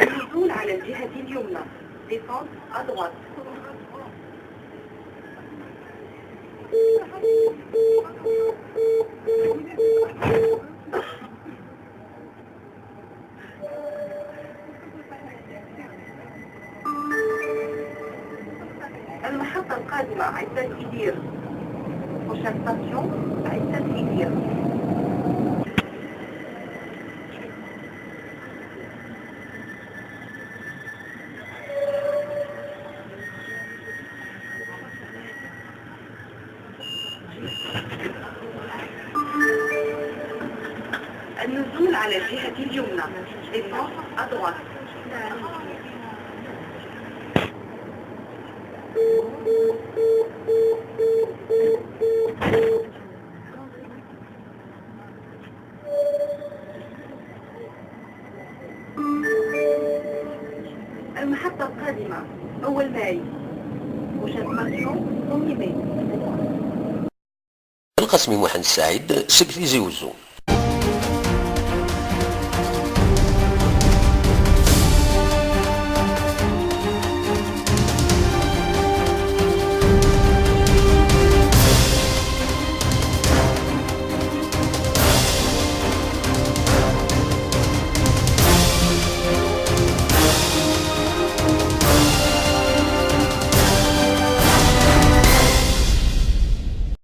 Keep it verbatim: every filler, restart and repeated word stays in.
النزول على الجهة اليمنى. Descente à droite. المحطة القادمة عزة إيدير. Prochaine station, عزة إيدير. النزول على الجهة اليمنى. Descente à droite. المحطة القادمة أول ماي. Prochaine station, premier mai. Lqasmi Muḥend Saɛid seg Tizi Uzzu.